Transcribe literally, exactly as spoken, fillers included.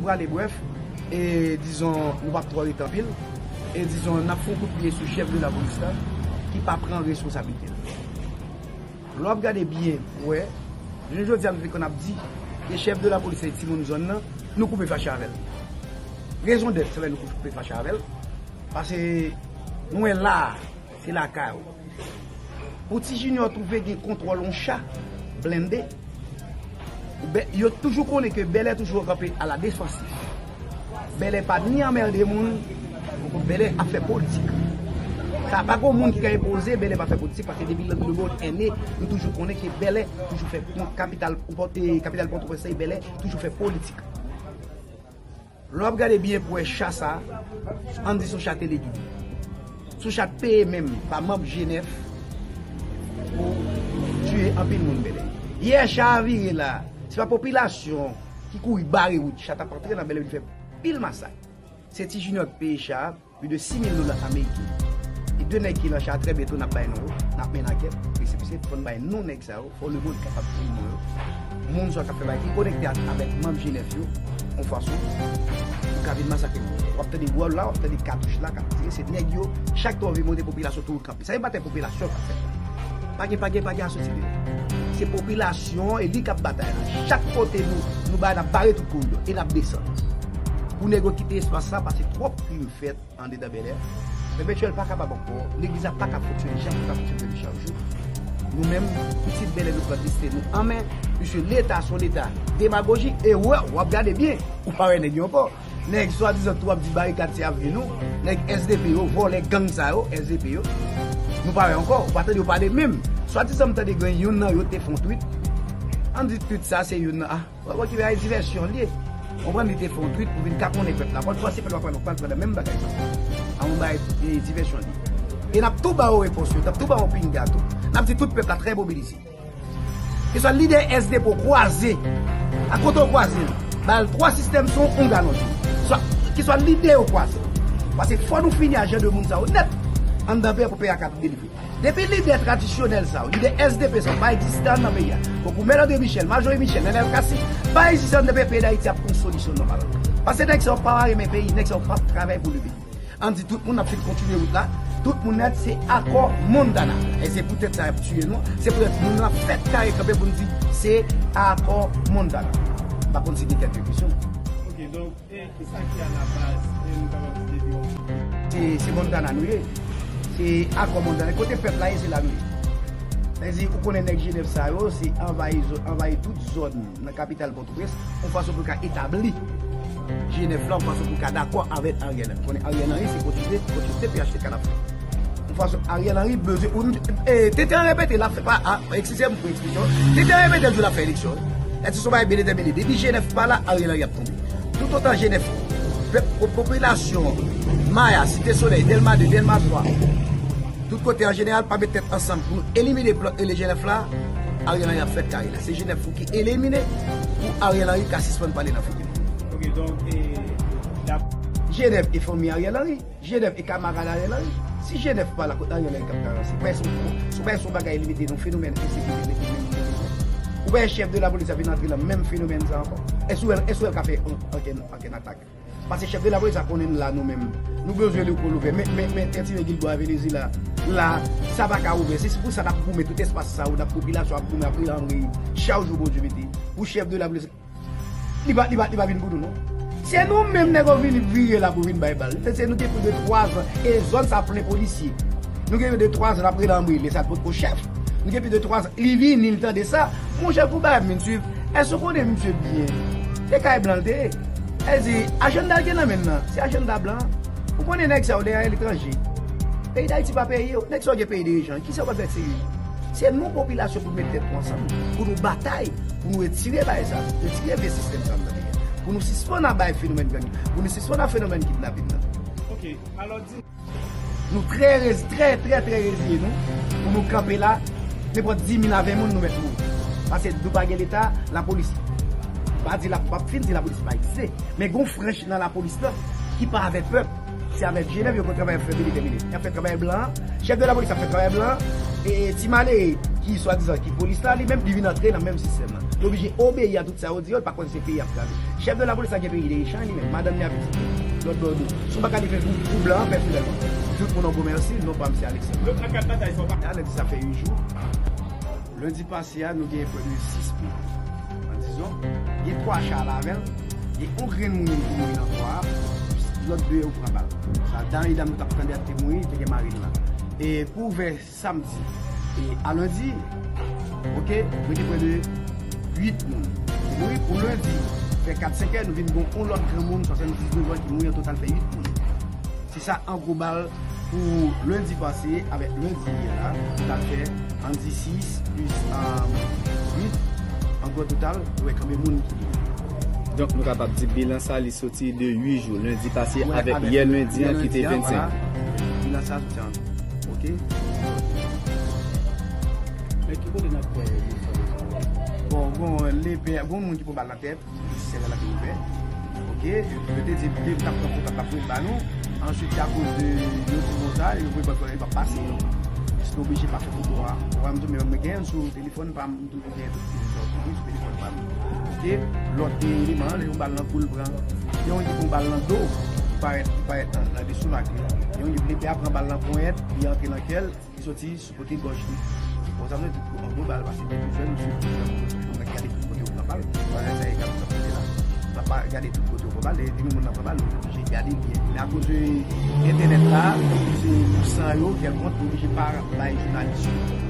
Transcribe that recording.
Prale brèf, e dizon, nou p ap twò rete anpil, e dizon, n ap fè yon kout pye sou chèf de lapolis la, ki pa pran responsablite l. Lè w ap gade byen, ou wè, jounen jodi a, nou te konn ap di ke chèf de lapolis se timoun zòn nan, nou koupe fache avè l. Rezon dèt, se lè nou koupe fache avè l, paske nou wè la a, se lakay ou. Pou Ti Junior twouve gen kontwòl yon cha blende, ou bè-, yo toujou konnen ke Bèlè toujou kanpe a la defansif. Bèlè pa ni anmède moun, Bèlè ap fè politik. Sa pa gon moun ki ka enpoze Bèlè pa fè politik, paske depi le monde est né, nou toujou konnen ke Bèlè toujou fè, kapital, e, kapital Pòtoprens la, e Bèlè toujou fè politik. Lè w ap gade byen pou wè cha sa, ann di se yon cha telegide. Se yon cha t peye menm pa manm G nèf pou tiye anpil moun Bèlè. Yè cha a vire la, se pa popilasyon ki kouri bare wout, cha t ap antre nan Bèlè vin fè pil masak. Se Ti Junior k peye cha a, plis de sis mil dola ameriken. E de nèg ki nan cha a, trè byento n ap bay non yo, n ap mennen ankèt, resepise, fò n bay non nèg sa yo, fò lemonn kapab jwenn non yo. Moun sa yo k ap fè bagay ki konekte ak, avèk manm G nèf yo, yon fason pou ka vin masakre moun. W ap tande wòl la, w ap tande katouch la k ap tire, se nèg yo, chak tan w vin monte popilasyon toujou kanpe. Sa se batay popilasyon k ap fèt la. Pa gen, pa gen, pa gen asosyete. Se popilasyon e li k ap batay la. Chak kote nou, nou bay, n ap bare tout koridò e n ap desann. Pou nèg yo kite espas sa, paske twòp krim fèt andedan Bèlè. Pèpetyèl pa kapab ankò. Legliz la pa ka fonksyone jan pou ta fonksyone depi chak jou. Nou menm, pitit Bèlè, nou pran desten nou an men, piske Leta se yon Leta demagoji, e wè, w ap gade byen, ou pa wè nèg yo ankò. Nèg swadizan tou ap di barikad se avni nou, nèg S D P yo, vòlè gang sa yo, S D P yo, nou pa wè ankò, ou pa tande yo pale menm. Swadizan m tande gen youn nan yo te fè yon tweet, ann di tweet sa se youn nan, ah, Bon, bon, ki bagay divèsyon li ye. Konprann, li te fè yon tweet pou vin kaponnen pèp la. Bon, panse pèp la pral pran nan menm bagay sa. A yon bagay, e, divèsyon li ye. E n ap tou ba yo repons yo, n ap tou ba yo pinga tou. N ap di tout pèp la trè mobilize. Keswa lidè S D P yo kwaze, a kote yo kwaze l, ba l twa sistèm son, yon galon dlo. Swa, keswa lidè yo kwaze. Paske fò nou fini a jan de moun sa yo nèt anndan peyi a pou peyi a ka delivre. Depi lidè tradisyonèl sa yo, lidè S D P sa yo pa egziste anndan peyi a, tankou Mèt André Michel, Majorie Michel, Nenel Cassy, pa egziste anndan peyi a, peyi Dayiti ap pran yon solisyon nòmal. Paske nèg sa yo pa renmen peyi, nèg sa yo p ap travay pou li peyi. Ann di tout moun ap fin kontinye wout la, tout moun nèt se akò Montana. E se poutèt sa y ap tiye nou, se poutèt moun nan fèk kare kanpe pou n di se akò Montana. M pa konn si gen kèk kesyon. Ok, donk, E kisa ki alabaz, e nou kapab di depi yon... Se, se Montana nou ye. Se akò Montana. Kote pèp la ye, se la nou ye. Sètadi, ou konnen nèg G nèf sa yo, se anvayi zòn, anvayi tout zòn nan kapital Pòtoprens, yon fason pou yo ka etabli G nèf la, yon fason pou yo ka dakò avèk Ariel Henry. Konnen Ariel Henry, se kontinye, kontinye P H T K l ap fè. Yon fason Ariel Henry bezwen, ou, e, te, te repete, l ap fè pa, a, eskize m pou ekspresyon, te, te repete l di l ap fè eleksyon. Èske se yon bagay byen detèmine? Depi G nèf pa la, Ariel Henry ap tonbe. Toutotan G nèf, pèp, po-, popilasyon, Maya, Site Solèy, Dèlma de, Dèlma twa, tout kote an jeneral, pa met tèt ansanm pou nou elimine plan, e, G nèf la, Ariel Henry ap fèt kare la. Se G nèf pou ki elimine, pou Ariel Henry ka sispann pale nan figi nou. Ok, donk, e, dap- G nèf e fanmi Ariel Henry. G nèf e kamarad Ariel Henry. Si G nèf pa la, kot Ariel Henry k ap ka ranse? Ou pa wè se yon, se pa yon bagay limite, yon fenomèn ensekirite ki menm. Ou pa wè chèf de lapolis ap vin antre nan menm fenomèn sa ankò? Èske w wè, èske w wè l ka fè an-, ankenn, ankenn atak? Paske chèf de lapolis la konnen n la nou menm. Nou bezwen li kou louvè. Men, men, men, Tètine Gilbo a Venezyela la, sa pa ka ouvè. Se, se pou sa n ap goumen tout espas sa yo, n ap popilasyon ap goumen, ap rele Henry chak jou Bondye mete. Pou chèf de lapolis Li pa, li pa, li pa vin pou nou, non. Se nou menm nèg yo vin vire la pou vin bay bal. Se, se nou gen plis de twa zan, e zòn sa plen polisye. Nou gen plis de twa zan n ap rele Henry, lè sa l potko chèf. Nou gen plis de twa zan, li vini, li tande sa. Monchè, pou bagay vin swiv, èske w konnen misye byen? Se kay blan l te ye. Èske ajanda l gen nan men l nan, se ajanda blan. Ou konnen nèg sa yo dèyè letranje. Peyi Dayiti pa peyi yo. Nèg sa yo gen peyi dirijan. Kisa yo pral fè serye? Se nou popilasyon pou n met tèt nou ansanm, pou nou batay, pou nou retire bagay sa, retire vye sistèm sa anndan peyi a. Pou nou sispann ap bay fenomèn gang, pou nou sispann ap fenomèn kidnapin nan. Ok, alò di. Nou trè rezi-, trè, trè, trè reziye nou pou nou kanpe la, nenpòt dis mil a ven moun nou mèt mouri. Paske nou pa gen Leta, lapolis pa di la, p ap fin di lapolis pa egziste. Men gon franch nan lapolis la ki pa avèk pèp. Se avèk G nèf yo konn travay, ap fè byen detèmine. Y ap fè travay blan an. Chèf de lapolis ap fè travay blan an. E, e ti malere ki swadizan ki polis la, li menm, li vin antre nan menm sistèm nan. Oblije obeyi a tout sa yo di yo, l pa konn se peyi ap kraze. Chèf de lapolis la gen peyi de echanj li menm, madanm li ap etidye lòt bò do. Si w pa ka defèt pou, pou blan an pèsonèlman, tout moun an gwo mèsi, non pa m se Alexandre. Alèk di sa fè uit jou. Lendi pase a, nou gen près de sis moun. An dizon, gen twa cha la avè l, gen yon grenn moun ki mouri nan twa a, lòt de yo pran bal. Sa, dam e dam nou t ap tande a te mouri, te gen mari l la. E pou ouvè samdi e a lendi, oke, nou gen près de uit moun ki mouri. Pou lendi, fè kat senk è, nou vin gen yon lòt granmoun, swasanndiznèf an, ki mouri, an total fè uit moun. Se sa an gwo bal pou lendi pase avèk lendi yè la, nou t ap fè, ann di sis plis uit, an gwo total, nou wè kanmenm moun ki mouri. Donk, nou kapab di bilan sa, li soti de uit jou, lendi pase avèk yè lendi an ki te vennsenk. Bilan sa soti an, oke? Men ki kote n ap fè mesaj sa? Bon, bon, lepè, gon moun ki pran bal nan tèt, sèvèl la te ouvè. Oke? Yo te di, depi t ap pran kontak, l ap voye ba nou. Answit, akoz de yo di konsa, yo voye bal, bal pa pase. Misye oblije pa fè foto a. Ou wè, m tou, men mwen gen sou telefòn pa m, m tou gen tout foto sou telefòn pa m. Oke? Lòt eleman an, yon bal nan kou l pran. Yon ki pran bal nan do, ki parèt, ki parèt nan, nan lestomak li. Yon ki lepè a pran bal nan ponyèt, li antre nan kè l, li soti sou kote gòj li. Bon, sa vle di, an gwo bal, paske depi jèn, misye toujou ap gade tout kote yo pran bal. Bagay sa e gade tout kote la. N ap pa gade tout kote yo pran bal, e depi moun nan pran bal, nou oblije gade l byen. Men akoz de entènèt la, se pou san yo, kèlkonk, nou oblije pa bay jounalis yo.